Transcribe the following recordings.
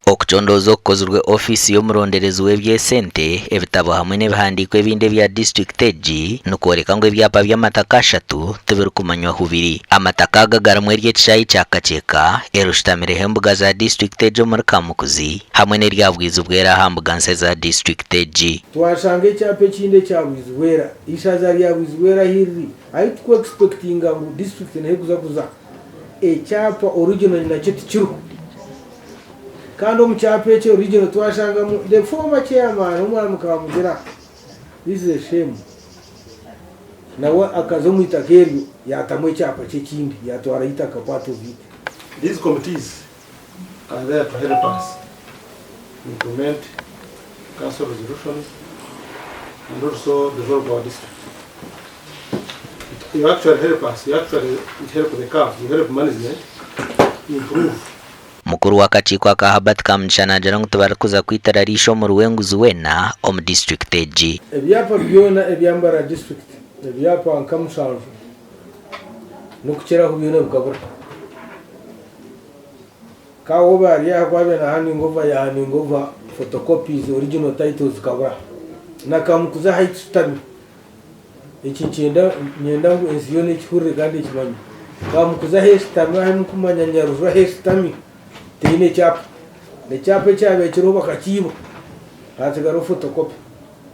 Okucondooza okukozirwe ofiisi y'omuronderezi w'eby'esente, ebitabo hamwe n'ebihandiiko ebindi ebya disiturikiti egi nikworeka ngu ebyapa by'amataka ashatu tibirikumanywa ahu biri. Amataka aga garimu ery'ekishaayi kya Kakyeka, erushutamireho embuga za disiturikiti egi omuri Kamukuzi hamwe n'erya Bwizibwera aha mbuga nsya za disiturikiti egi. Twashanga ekyapa ekindi ekya Bwizibwera, eishaza rya Bwizibwera ahu riri, ahu turiku expectinga ngu disiturikiti niho erikuza kuza, ekyapa original nakyo tikiriho. Kandi omu kyapa ekyo original twashangamu the former chairman omwami Kamugira, this is a shame, nawe akaza omu itaka eryo yatamu ekyapa kye ekindi yatwarayo itaka part of it. These committees are there to help us implement council resolutions and also develop our district. You actually help us, you actually help the CAF, you help management improve. Mukuru w'akakiiko aka Herbert Kamugisha naagira ngu tibarikuza kwitira riisho omuri w'enguzi weena omu disiturikiti egi. Ebyapa byona ebya Mbarara disiturikiti ebyapa nka mushanju n'okukiraho byona bikabura. Ka woba ari aha ku abaire na handing over ya handing over photocopies original titles zikabura. Na Kamukuzi ahu tukitami Eki nikyenda niinyenda ngu ensi yoona ekihurire kandi ekimanye. Kamukuzi ahu eshutami ahu murikumanya Nyaruju ahu eshutami teine kyapa. N'ekyapa ekyabaire kiriho bakakiiba haatsigaraho photocopy.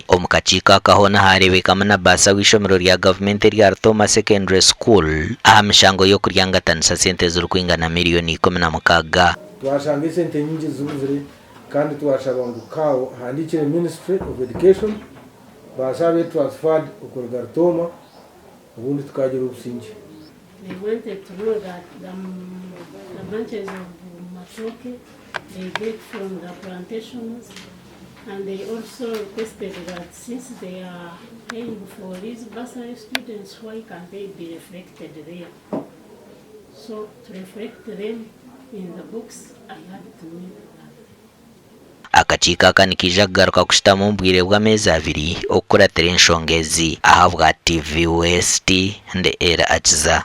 Omu kakiiko aka hoona haareebekamu na baasa w'eishomero rya gavumenti erya Rutooma Secondary School aha mishango y'okuryangatanisa sente ezirikwingana miriyoni 16. Twashanga esente nyingi zibuzire kandi twashaba ngu CAO ahandiikire Ministry of Education Baasa abe transferred okuruga Rutooma obundi tukagira obusingye. They wanted to know that the, the bunches of matooke they get from the plantations and they also requested that since they are paying for these bursary students why can't they be reflected there? So to reflect them in the books I had to make that. Akakiiko aka nikaija kugaruka kushutama omu bwire bw'ameezi abiri okukuratira enshonga ezi. Ahabwa TV West, ndi Elly Akiza.